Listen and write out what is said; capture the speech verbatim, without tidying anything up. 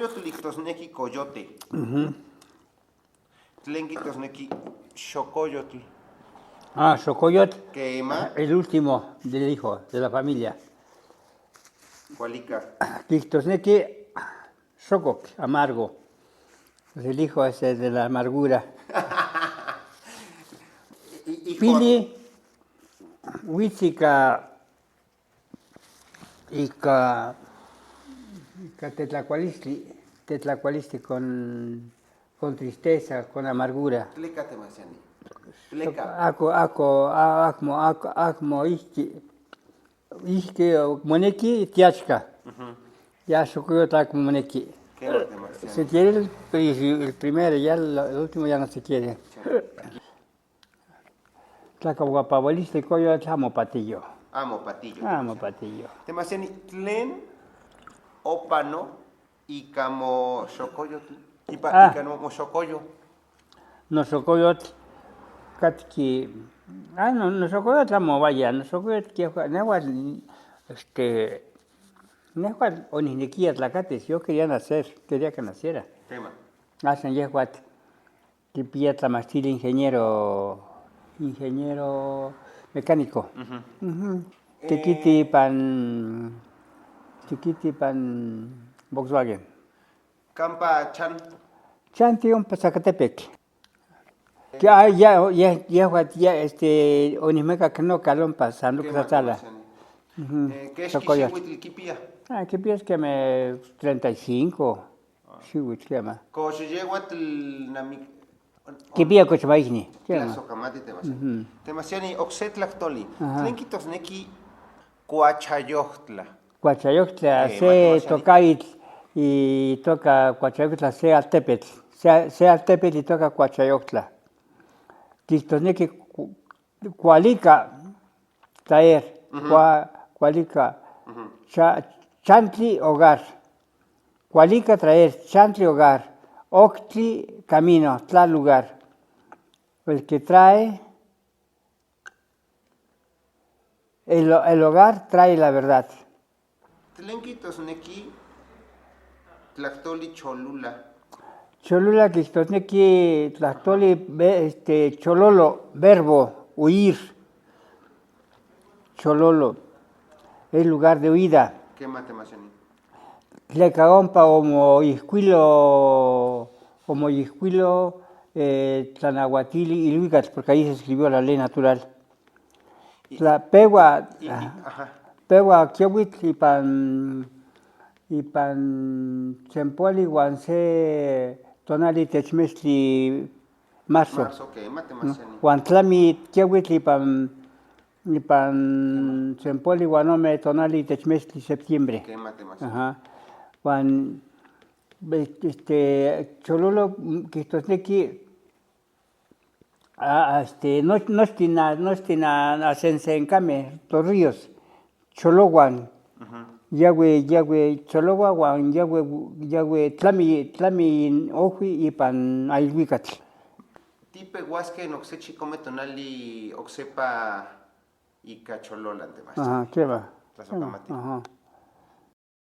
Xokoyotl iktos neki coyote. Ujú. Tlen kittos neki xokoyotl. Ah, xokoyotl. Kema. El último del hijo de la familia. Kualika. Iktos neki xokok, amargo. Pues el hijo ese de la amargura. I- i- Pili, witsi ka y ka, y ka te tlakualistli, te tlakualistli con, con tristeza, con amargura. Tleka te masani. Tleka. Ako, ako, a- akmo, ako, akmo ihki, ihki, moneki tiachka. Ujú. Ya xokoyotl akmo moneki. Kema te masani. Se quiere el, pri- el primero, ya lo- el último ya no se quiere. Chao. Tlakawapawalista koyotl amo patillo. Amo patillo. Amo patillo. Te masani, tlen opano y kamo xokoyotl. Y pa- Ah. Y kamo xokoyo. No xokoyotl, katki, ah, no, no xokoyotl amo vaya, no xokoyotl ke, nehua, este, nehua oninekiya tlakati, yo quería nacer, quería que naciera. Tema. Ashan yehua. Kipiya tlamashiti ingeniero, ingeniero mecánico. Ujú. Ujú. Eh. Tikiti pan, tikiti pan Volkswagen. Kampa chan. Chan tiyon pa Zacatepec. Ke, ah, ya, ya, ya, ya, este, onihmeka kano kalon pa San Lucas Atsala. Ujú. Eh, ke Sokoyo. Shikishiwitl kipiya? Ah, kipiya es que me treinta y cinco. Shiwit kema. Koshije watl nami. Kipiya kochmaishni. Kema. Klaso kamati te masani. Ujú. Te masani okse tlaktoli. Ajá. Tlen kitosneki kuachayoktla. Kuachayoktla, eh, se mati masani. Tokaitl y toka kuachayoktla se altepetl. Se, se altepetl y toka kuachayoktla. Kitosneki ku-, kualika. Traer, ujú, kua-, kualika, ujú, cha-, chantli hogar. Kualika traer, chantli hogar. Oktli camino, tla lugar. El que trae el, el hogar trae la verdad. Tlen kitosneki tlaktoli cholula? Cholula kitosneki tlaktoli be-, este, chololo, verbo, huir. Chololo, es lugar de huida. Kema te masani. Tleka ompa omo ihkwilo, omo ihkwilo, eh, tlanahuatili iluikatl, porque ahí se escribió la ley natural. La pewa, y, y, ajá, pewa kiawitl ipan, ipan chempoli wan se tonali techmestli marzo. Marzo, ok, mate, ¿no? Masani. Wan tlami kiawitl ipan, ipan chempoli wan ome tonali techmestli septiembre. Ok, mate, masani. Ajá. Wan, be-, este, chololo, mm, kitosneki, a, a, este, no, no estina, no estina asense nkame, torrillos, cholowan. Ujú. Yagüe, yagüe, cholowan, yagüe, yagüe, tlami, tlami ohui ipan ayilwikatl. Tipe waske nokse chikome tonali oksepa ika chololan te masani. Ajá, kema. Klaso kamati. Ajá.